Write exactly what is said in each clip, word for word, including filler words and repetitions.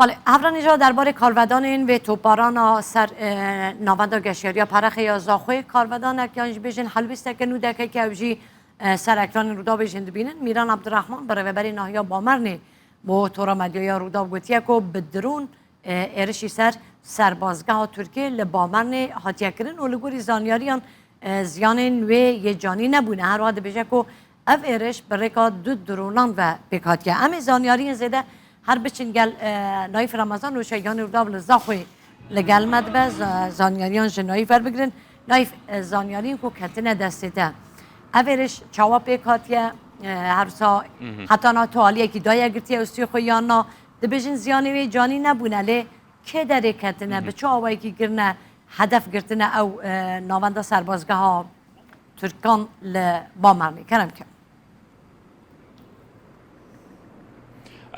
Belê, hevraniya derbarê karvedanên vê toparana ser, e, navenda geşiyariya Perexê ya Zaxoyê, karvedanek yan jî bêjin helwêsteke nû deke ke ew jî, e, ser ekranên Rûdawê jî dibînin. Mîran Abdurrahman, birêveberê nahiya Bamernê, bo Tora Medyaya Rûdaw gotiye ku bi dron, e, êrişî ser serbazgeha Tirkiyê li Bamernê hatiye kirin û li gorî zanyariyan, e, ziyanên wê yê canî nebûne. Her wiha dibêje ku ev êriş bi rêka du dronan ve pêk hatiye. Em ê zanyariyên zêde her biçin gel, e, Naîf Remezan û Şeyanî Rûdaw li Zaxoyê li gel me dibe, za-, zanyariyan ji Naîf verbigrin. Naîf, e, zanyariyên ku ketine destê te. Ev êriş çawa pêk hatiye? E, her wisa Mhm. heta na tu aliyekî daye girtiye û stûyê xwe yan na? Dibêjin ziyanê wê canî nebûne, lê kê derê ketine, Mhm. bi çi awayekî kirine, hedef girtine ew, e, navenda serbazgeha Tirkan li Bamernê? Kerem ke.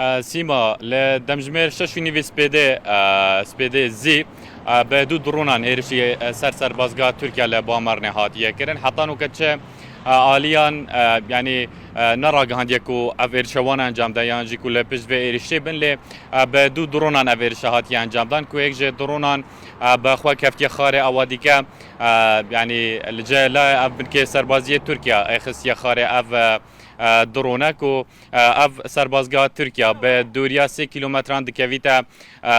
E, Sîma, li demjimêr şeş û nîvî spêdê, e, spêdê zî, e, bi du dronan êrişî, e, ser serbazgeha Tirkiye li Bamernê hatiye kirin. Heta nûke çi, e, aliyan, e, yanî, e, neragihandiye ku ev êrişe wan encam de yan jî ku li pişt vê êrişê bin, lê, e, bi du dronan ev êrişe hatiye encam dan ku yek ji dronan, e, bi xwe keftiye xarê, ewa dîke, e, yanî li cihê laye ev binkê serbaziyê Tirkiye êxistiye xarê ev, e, e, drone ku, e, ev serbazgeha Tirkiye bi dûriya sê kîlometran dikevîte, e, e,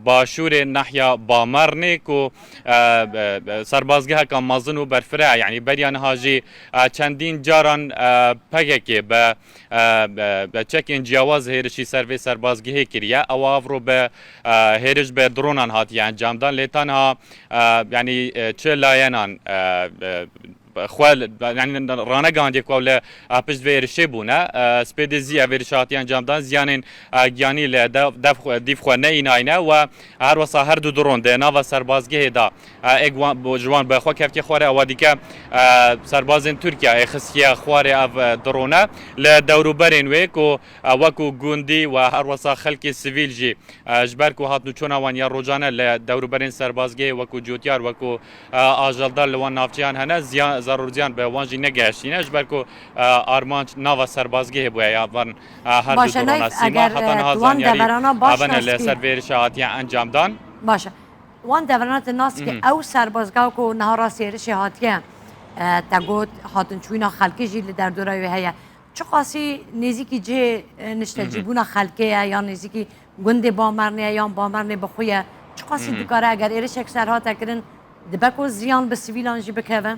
başûrê nahya Bamernê ku, e, e, serbazgeheka mezin û berfireh e. Yanî beriya niha jî, e, çendîn caran, e, P K K bi, e, e, bi çekên ciyawaz hêrişî ser vê serbazgehê kiriye. Ewa evro bi, e, hêriş bi dronan hatiye encamdan. Lê tenha, e, yanî, e, çi layenan, e, e, xwe li, yanî ranegihandiye ku ew li, e, pişt vê êrişê bûne. E, spêdê zî ev êrişe hatiye encamdan, ziyanên, e, giyanî li dev, dev xwe, dîv xwe neyînayne we her wesa her du dron di nava serbazgehê de, e, êk wan, bo, ji wan bi xwe keftiye xwarê, ewa dîke, e, serbazên Tirkiye êxistiye xwarê ev, e, drone. Li dewrûberên wê ku, e, wekû gundî we her wesa xelkê sivîl jî, e, ji ber ku hatnûçûna wan ya rojane li dewrûberên serbazgehê wekû cotyar, wekû, e, ajeldar li wan navçeyan hene, ziyan, zarar û ziyan bi wan jî negehiştîne, ji ber ku, e, armanc nava serbazgehê bûye ya van, e, her du Baş e, drona Naîf, Sîma. Eger, heta e, niha tu wan zanyarî deverana baş avêne nas li kî? Ser vê êrişa hatiye encamdan. Baş e. Wan deverana tu nas kî Mhm. ew serbazgeha ku niha rastî êrişê hatiye, e, te got hatinçûna xelkê jî li derdora wê heye. Çiqasî nêzîkî cihê, e, niştecîbûna Mhm. xelkê ye, yan nêzîkî gundê Bamernê ye, yan Bamernê bi xwe ye? Çiqasî Mhm. dikare, eger êrişek ser hate kirin, dibe ku ziyan bi sivîlan jî bikeve?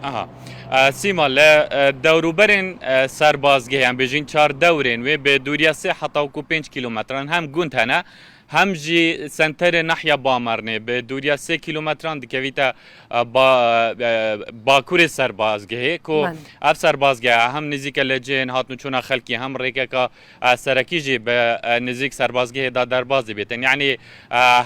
Aha. E, Sîma, li, e, dewrûberên, e, serbazgehê, em bêjin çar dewrên wê bi dûriya sê heta ku pênc kîlometran hem gund hene, hem jî senterê nahya Bamernê bi dûriya sê kîlometran dikevîte, e, ba-, e, bakurê serbazgehê, ku Belê. ev serbazgehe hem nêzîk e li cihên hatnûçûna xelkî, hem rêkeka, e, serekî jî bi, e, nêzîk serbazgehê de derbas dibêtin. Yanî, e,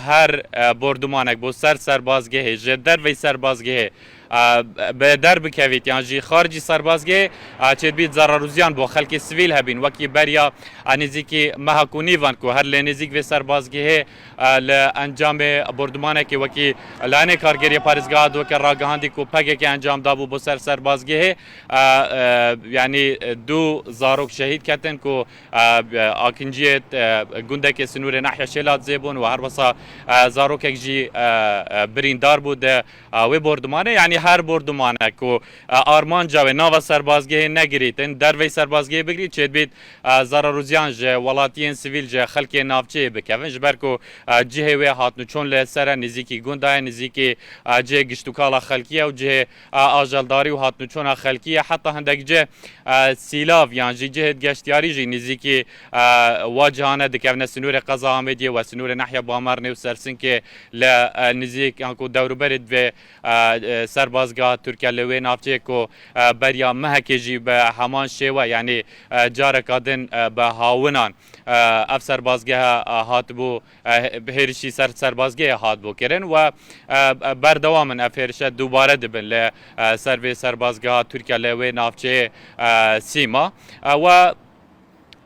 her, e, bordumanek bo ser serbazgehê, ji dervey serbazgehê, e, bi der bikevît yan jî xaricî serbazgehê, e, çêdibît zarar û ziyan bo xelkê sivîl hebîn, wekî beriya, e, nêzîkî meha ku nîvan ku her lê nêzîk vê serbazgehê, e, li encamê bordumanekê wekî layenê kargêriyê parêzgeha dûke ragihandî ku P K K encam dabû bo ser serbazgehê, e, e, yanî, e, du zarok şehîd ketin ku, e, e, akinciyê, e, gundekê sinûrê nahya Şêladizê bûn û her wesa, e, zarokek jî, e, e, birîndar bû di, e, wê bordumanê. Yanî her bordumanek ku, e, armanca wê nava serbazgehê negirîtin, dervey serbazgehê bigirît, çêdibît, e, zarar û ziyan ji welatiyên sivîl, ji xelkê navçeyê bikevin. Ji ber ku, e, cihê wê hatnûçûn li ser e, nêzîkî gunda ye, nêzîkî, e, cihê giştûkala xelkî ye û cihê, e, ajeldarî û hatnûçûna xelkî ye. Heta hindek cih, e, sîlav yan jî cihê geştiyarî jî nêzîkî, e, wa cihane dikevne sinûrê qeza Amêdiyê we sinûrê nahya Bamernê û Sersinkê li, e, nêzîk yan ku dewrûberê divê, e, e, serbazgeha Tirkiye li wê navçeyê ku, e, beriya mehekê jî bi heman şêwe, yanî, e, careka din, e, bi hawinan, e, ev serbazgehe, e, hatibû, e, hêrişî ser serbazgehê hatibû kirin we, e, e, berdewam in ev hêrişe dubare dibin li, e, ser vê serbazgeha Tirkiye li wê navçeyê, e, Sîma. E, we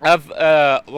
Ev, e,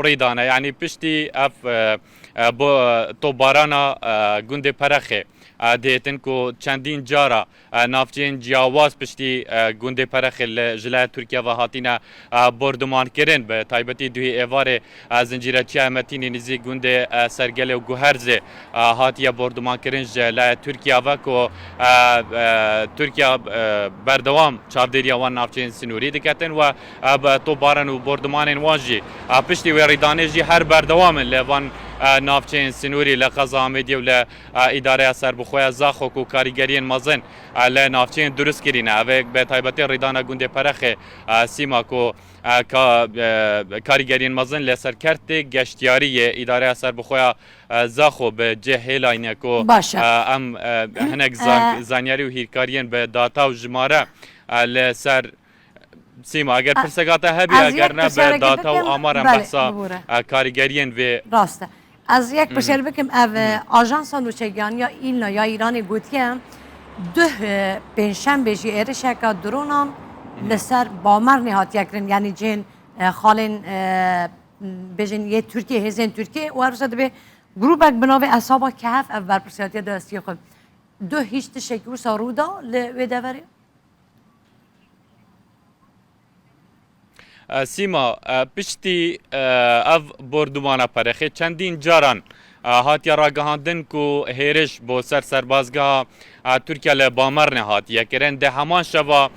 rîdane, yanî piştî ev, e, e, bo, e, topbarana, e, gundê Perexê, e, dihêtin ku çendîn cara, e, navçeyên ciyawaz piştî, e, gundê Perexê li, ji laya Tirkiye ve hatine, e, bordumankirin. Bi taybetî duhî êvarê, e, zincîreçiya Metînî nîzî gundê, e, Sergelê û Guherzê, e, hatiye bordumankirin ji laya Tirkiye ve ku, e, e, Tirkiye, e, berdewam çavdêriya wan navçeyên sinûrî diketin we, e, bi topbaran û bordumanên wan jî, e, piştî wê rîdanê jî her berdewam in li van, e, navçeyên sinûrî li qeza Amêdiyê û li, e, îdareya serbixwe ya Zaxo ku karîgeriyên mezin, e, li navçeyên durust kirîne. Ev ê bi taybetî rîdana gundê Perexê, e, Sîma ku, e, ka, e, karîgeriyên mezin li ser kertê geştiyarî yê îdareya serbixwe ya, e, Zaxo bi cih hêlayne ku, Baş e. e, em, e, hinek zan-, E, zanyarî û hîrkariyên bi data û jimare, e, li ser Sîma, eger E, pirseka te hebiye, ez eger yek ne, bi pirsyareke data û bikim, amaran belê, behsa, bibûre. e, karîgeriyên vê Rast e. Ez yek Hı hı. pirsiyar bikim, ev, e, Hı. ajansa nûçegihaniya îlna ya Îranê gotiye, duh, e, pêncşembê jî êrişeke dronan Hı hı. li ser Bamernê hatiye kirin, yanî cihên, e, xalên, e, bêjin yê Tirkiye, hêzên Tirkiye û her wisa dibê grûbek bi navê Esaba Kehf ev berpirsiyatiye destiyê xwe. Duh hîç tiştekî wisa rû da li wê deverê? E, Sîma, e, piştî, e, ev bordûmana Perexê çendîn caran, e, hatiye ragihandin ku hêriş bo ser serbazgeha, e, Tirkiye li Bamernê hatiye kirin. Di heman şeva,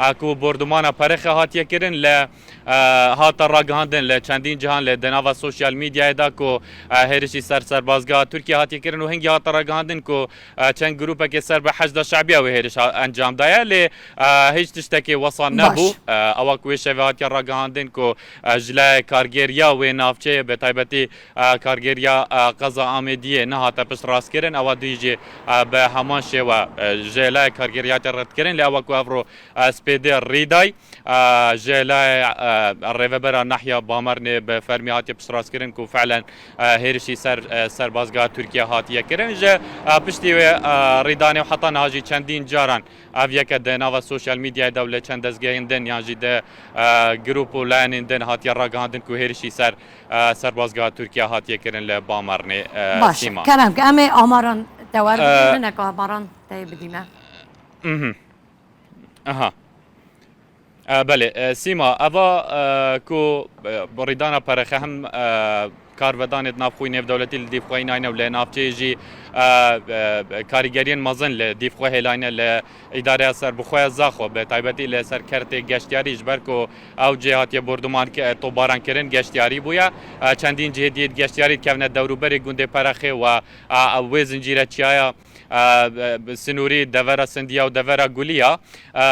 e, ku bordûmana Perexê hatiye kirin, li, e, hate ragihandin li çendîn cihan li di nava sosyal medyayê de ku, e, hêrişî ser serbazgeha Tirkiye hatiye kirin û hingî hate ragihandin ku, e, çend grûpekê ser bi Heşda Şebiya wê hêriş ha-, encam daye, lê, e, hîç tiştekê wesa Baş. nebû. E, ewa ku wê şevê hatiye ragihandin ku, e, ji laya kargêriya wê navçeyê, bi taybetî, e, kargêriya, e, qeza Amêdiyê nehate piştrastkirin, ewa dî jî, e, bi heman şêwe, e, ji laya kargêriya hatiye redkirin, lê ewa ku evro, e, spêdê rîday. E, ji layê, e, rêvebera Nahya Bamernê bi fermî hatiye piştrastkirin ku felen, e, hêrişî ser, e, serbazgeha Tirkiye hatiye kirin. Ji, e, piştî wê, e, rîdanê û heta niha jî çendîn caran ev yeke di nava sosyal medyayê de û li çend dezgehên din yan jî di, e, grûp û layenên din hatiye ragihandin ku hêrişî ser, e, serbazgeha Tirkiye hatiye kirin li Bamernê, e, Baş, Sîma. Kerem ke em ê amaran te wer bidîn, E, hinek amaran te yê bidî me. Mhm. Aha. E, belê, e, Sîma, eva, e, ku, e, rîdana Perexê hem, e, karvedanê di navxwî nêvdewletî li dîv xwe înayne û li navçeyê jî, e, e, karîgeriyên mezin li dîv xwe hêlayne li îdareya serbixwe ya Zaxo, bi taybetî li ser kertê geştiyarî, ji ber ku ew cihê hatiye borduman ki-, e, topbaran kirin, geştiyarî bûye. E, çendîn cihê dî geştiyarî dikevne dewrûberê gundê Perexê we, e, wê zincîre çiyaya e, e, sinûrî devera Sindiya û devera Guliya, e,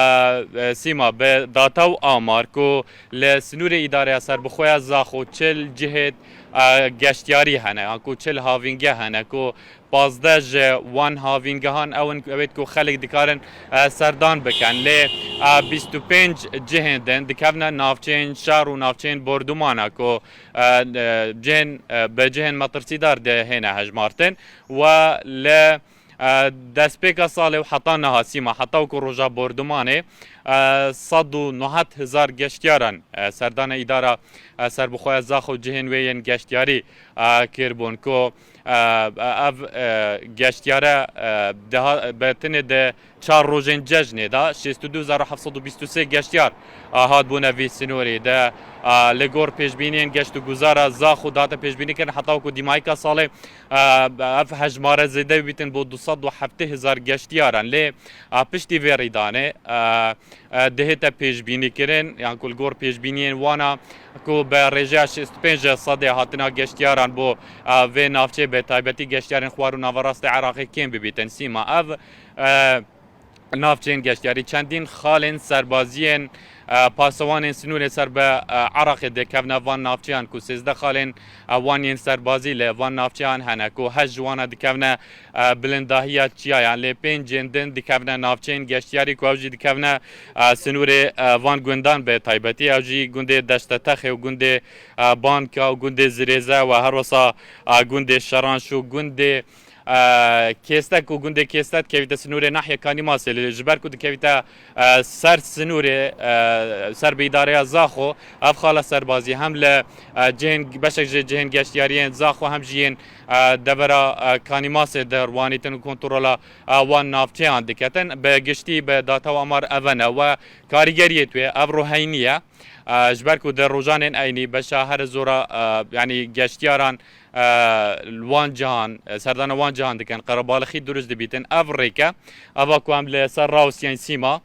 e, Sîma, bi data û amar ku li sinûrê îdareya serbixwe ya Zaxo çil cihê, e, geştiyarî hene, yan ku çil havînge hene, ku pazdeh ji wan havîngehan ew in, ew ê ku xelk dikarin, e, serdan bikin. Lê, e, bîst û pênc cihên din dikevne navçeyên şar û navçeyên bordûmana ku, e, e, cihên, e, bi cihên metirsîdar dihêne hejmartin. We li, e, destpêka salê û heta niha Sîma, heta wekî roja bordumanê, e, sed û nod hezar geştiyaran, e, serdana îdara, e, serbixwe ya Zaxo cihên wê yên geştiyarî, e, kirbûn ku, e, e, ev, e, geştiyare, e, daha, bi tenê di çar rojên cejnê de şêst û du hezar û heft sed û bîst û sê geştiyar, a, hatbûne vî sînorê de, a, li gor pêşbîniyên geşt û guzara Zaxo date pêşbînî kirin heta ku dîmayîka salê, a, ev hejmare zêde bibîtin bo du sed û heftê hezar geştiyaran. Lê, a, piştî vê rîdanê, a, a, dihête pêşbînî kirin, yan ku li gor pêşbîniyên wana ku bi rêjeya şêst û pênc sedê hatina geştiyaran bo, a, vê navçeyê bi taybetî geştiyarên xwar û naverastê Iraqê kêm bibîtin. Sîma ev, a, navçeyên geştiyarî, çendîn xalên serbaziyên, e, pasewanên sinûrê ser bi, e, Iraqê dikevne van navçeyan ku sêzdeh xalên, e, wan yên serbazî li van navçeyan hene ku heşt ji wana dikevne, e, bilindahiya çiyayan, lê pêncên din dikevne navçeyên geştiyarî ku ew jî dikevne, e, sinûrê, e, van gundan bi taybetî, ew jî gundê Deştê Texê û gundê, e, Banka û gundê Zirêze we her wisa, e, gundê Şeranş û gundê E, Kêstek û gundê Kêstek dikevîte sinûrê nahiyê Kanîmasê, li, ji ber ku dikevîte, e, ser sinûrê, e, ser bi îdareya Zaxo, ev xala serbazî hem li, e, cihên, beşek ji cihên geştiyariyên Zaxo hem jî yên, e, devera, e, Kanîmasê de rwanîtin û kontrola, e, wan navçeyan diketin. Bi giştî bi data û amar ev e ne we karîgeriyê tu ye, ev roheynî ye. E, ji ber ku di rojanên eynî beşa here zora, e, yanî geştiyaran, e, li wan cihan, e, serdana wan cihan dikin, qerebalixî durust dibîtin. Ev rêke, eva ku em li ser rawestiyên sîma,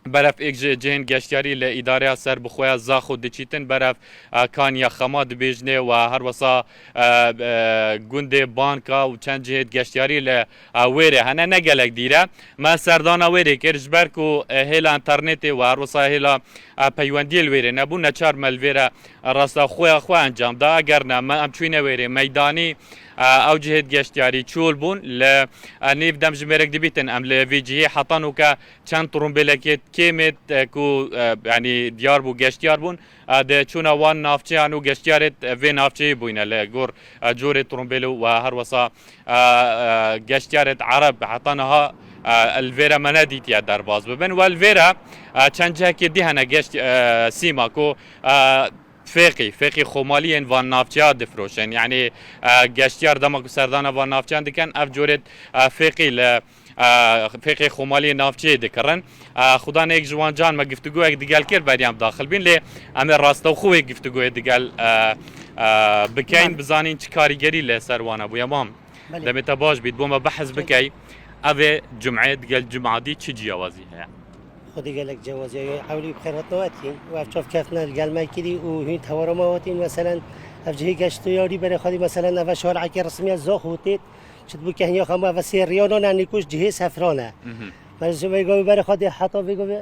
berev êk ji cihên geştiyarî li îdareya serbixwe ya Zaxo diçîtin, berev, e, Kanya Xema dibêjinê û her wesa, e, e, gundê Banka û çend cihê geştiyarî li, e, wêrê hene, ne gelek dîr e. Me serdana wêrê kir, ji ber ku, e, hêla înternetê û her wisa hêla, e, peywendiyê li wêrê nebû, neçar me li vêre, e, rasta xwe ya xwe encam da. Eger ne, me em çûyne wêrê meydanî, e, ew cihêt geştiyarî çûl bûn. Li, e, nîv dem ji mêrek dibîtin, em li vî cihê heta nûke çend trumbêlekê kêmêt, e, ku, e, yanî diyar bû, geştiyar bûn, e, di çûna wan navçeyan û geştiyarêt, e, vê navçeyê bûyne li gor, e, corê trumbêl û, e, her wisa, e, e, geştiyarêt Ereb heta niha, e, li vêre me nedîtiye derbas bibin. We li vêre, e, çend cihekê dî hene geşt, e, sîma ku, e, fêqî, fêqî xomaliyên van navçeya difiroşin. Yanî, e, geştiyar dema ku serdana van navçeyan dikin, ev corêt, e, fêqî li, e, fêqê xomaliyê navçeyê dikirin. E, xudan êk ji wan can me giftûgoyek digel kir, berî em daxil bîn, lê em ê rastewxo wê giftûgoyê digel, e, e, bikeyn, Belê. Bizanîn çi karîgerî li ser wan hebûye. Mam, Belê. Demê te baş bît, bo me behs Çek. Bikey, ev ê cumê digel cuma dî çi ciyawazî heye? Xwedê gelek cewazî ye. Ewlî bi xêr hatin we tîn. Û ev çav keftina li gel me kirî û hîn tewara me hatîn. Meselen, ev cihê geştiyarî berê xwedî, meselen, ev şareke resmiya Zaxo têt. Çi dibû kehniya xwe me, ev sê riyana ne, nîkoş cihê sefran e. Mhm. Berê ji vê gavê berê xwedê heta vê gavê,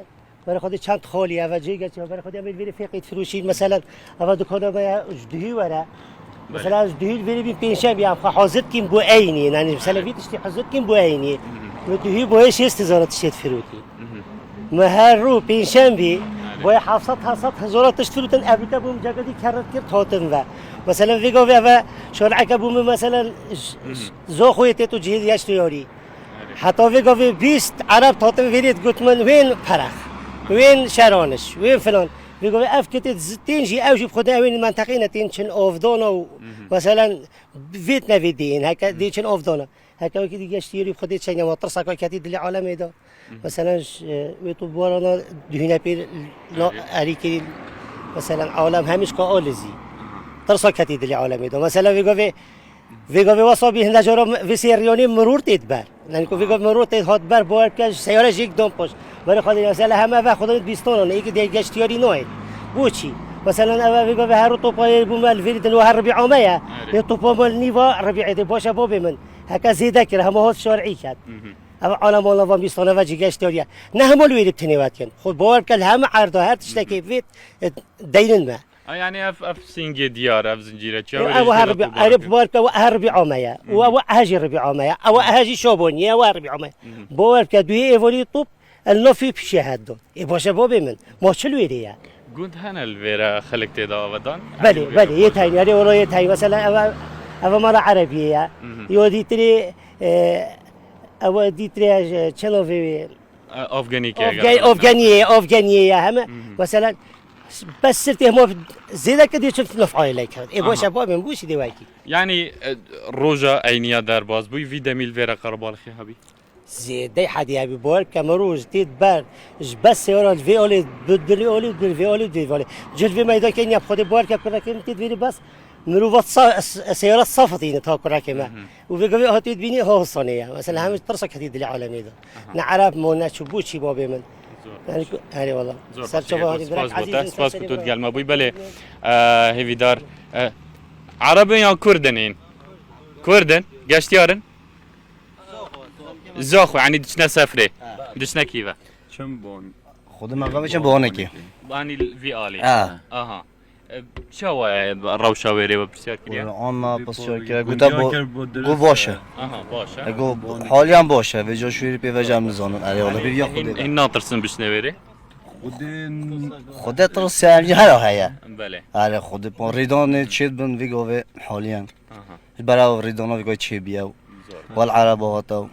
berê xwedê çend xalî, ev cihê geştiyarî berê xwedê em ê vêrê fêqê difiroşîn. Meselen, ev dukana me ji duhî were. Belê. Mesela, ez duhî li vêrê bîm pênc şem bî, em xwe hazir dikîm bo eynî. Yanî, mesela, Belê. Vî tiştî hazir dikîm bo eynî. Mhm. Min duhî bo hê şêst hezara tiştê difirotî. Mhm. Min her rû pênc şem bî, Belê. Bo hê heft sed, heft sed hezara tişt firotin, ev bîte bû min cegedî kerret kir, hatin ve. Mesela, vê gavê eve şareke bû min, mesela, j-, Mhm. j-, Zoxoyê têt û cihê geştiyarî. Belê. Heta vê gavê bîst Ereb hatin vêrê digot min, wên perex, wên şeraniş, wên filan. Vê gavê ev kitê di zitên jî, ew jî bi xwedê ew ên menteqê ne tên çin avdana û Mhm. meselen vêt nevê dê yên, heke Mhm. dê çin avdana. Heke wekî dî geştiyarî bi xwedê çengema tirsaka ketî dilê alemê de. Mhm. Meselen, ş-, e, wê tu buwarana duhîne pêr na Erê. Erî kirî, meselen, alem hemişka alizî. Aha. Tirsa ketî dilê alemê de. Meselen, vê gavê, vê gavê wasa bî hinde cara vê sê riyanê miror têt ber. Yanî ku vê gavê miror têt hat ber, bawer bike, ji seyare jêk dom poş. Berê xwedê, mesela, heme ve xwedê bîstana ne, êkî dê geştiyarî nayê. Boçî? Mesela, eve vê gavê her topa yê bû me li vêrî din û her ribî ame ye. Erê. Yê topa me li nîva ribî êdê, baş e babê min. Heke zêde kir, hema hat şarî ket. Mhm. Eve alem ala van bîstana ve cî geştiyarî ye. Ne hema li wêrî bi tenê ve dikin. Xwe bawer bike, li heme erda her tiştekê Mhm. vêt, e, deynin me. Ha, yani ev, ev singê diyar, ev zincîre çi? E, Ew ê ew ji her dê ribî, topar erê kir. Bawer bike, ew her ribî ame ye. Û Mhm. ew ehe jî ribî ame ye. Ew ehe jî şabonî ye, ew her ribî ame ye. Mhm. Bawer bike, duhê êvarî top, el nafî pişê het do. Ê baş e babê min. Ma çi li wêrê ye? Gund hene li vêre xelk tê de avedan? Belê, Hemî li vêre belê, yê baş e. Tayîn, erê wala yê tayîn. Mesela eve, eve mala Erebiyê ye. Mhm. Yo dîtirê, e, ewe dîtirê, e, çi navê wê? E, Afganî ke Afga-, eger Afganiyê, Afganiyê ye heme. Mhm. Mesela, bes sirtê hema zêde ke dê çift naf aile kerd. Ê baş e Aha. babê min, bû şî dê wekî. Yani, e, roja eyniya derbas bûy, vî demî li vêre qerebalixê hebî? Zêdey hedî hebî, bawer ke min roj têt ber, ji bes seyara li vê alê, bi dilê alê, bi vê alê, bi vê alê. Cil vê meyda ke niya xwedê bawer ke kurekê min têt vêrî bes, mirova sa-, s-, seyara saf dîne ta kurekê me. Mhm. Û vê gavê hatê dibînî ha hosane ye. Mesela Mhm. hemî tirsa ketî dilê alemê de. Aha. Ne Ereb mo, ne çi bû çî babê min. Zor. Yani ku-, herê wala. Zor. Ser çava Spas bû te, spas ku tu digel me bûy. Belê, e, hêvîdar. E, Ereb in ya Kurd in? Kurd in? Geştiyar in? Zaxo, yani diçine sefrê. Ha. Diçine kîve? Çim bon. Xwedê me ve çim bonekî. Bani vî alî. Ha. Aha. E, çawa ye rewşa wêrê we pirsiyar kiriye? Ama pirsiyar kiriye. Gote bo-, go baş e. Aha, baş e. E, go haliyan baş e. Vêca şûrî pê veja em nizanin. Erê wala, bir ya Xwedê. Hîn natirsin bişne wêrê? Xwedê tirs ser her heye. Belê. Erê Xwedê, pan rêdanê çêt bin vê gavê haliyan. Aha. Ji bera rêdana vê gavê çêbiye. Zor. Wal Ereba wata.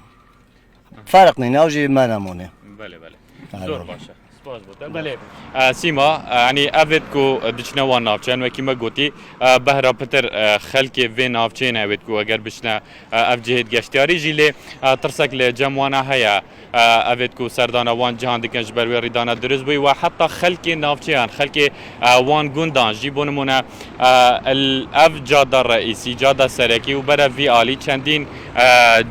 Ferq nîne, ew jî me nemûne. Belê, belê. Zor baş e. Spas bo te. Belê. E, Sîma, e, yanî evêt ku diçine wan navçeyan, wekî me gotî, e, behra pitir, e, xelkê vê navçeyê ne evêt ku eger biçine, e, ev cihêt geştiyarî jî lê, e, tirsek li cem wana heye. E, evêt ku serdana wan cihan dikin ji ber wê rîdana dirust bûyî we heta xelkê navçeyan, xelkê, e, wan gundan jî bo nimûne, e, el-, ev cada reîsî, cada serekî û berev vî alî çendîn, e,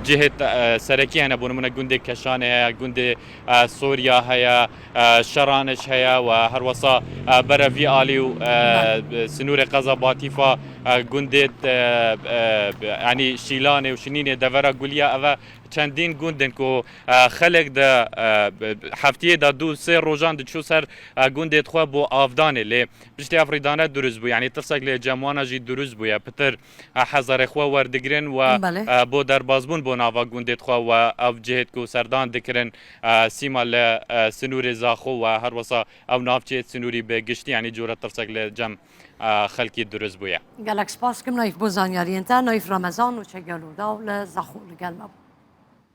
cihêt, e, serekî hene, bo nimûne gundê Keşanê heye, gundê, e, Soriya heye, e, Şeraniş heye we herwesa, e, berev vî alî û, e, sinûrê qeza Batîfa, e, gundê, e, e, yanî Şîlanê û Şinînê devera Guliya eve çendîn gund in ku, e, xelek de, e, heftiyê de du sê rojan diçû ser, e, gundê xwe bo avdanê lê piştî ev rîdane dirust bû. Yanî tirsek lê cem wana jî dirust bûye. Pitir, e, hezarê xwe werdigirin we, Belê. e, bo derbazbûn bo nava gundê xwe we ev cihêt ku serdan dikirin, e, Sîma li, e, sinûrê Zaxo we herwesa ew navçeyê sinûrî bi giştî, yanî cure tirsek li cem, e, xelkî dirust bûye. Gelek spas kim Naîf bo zanyariyên te. Naîf Remezan û Çegelo Daw li Zaxo li gel me bû.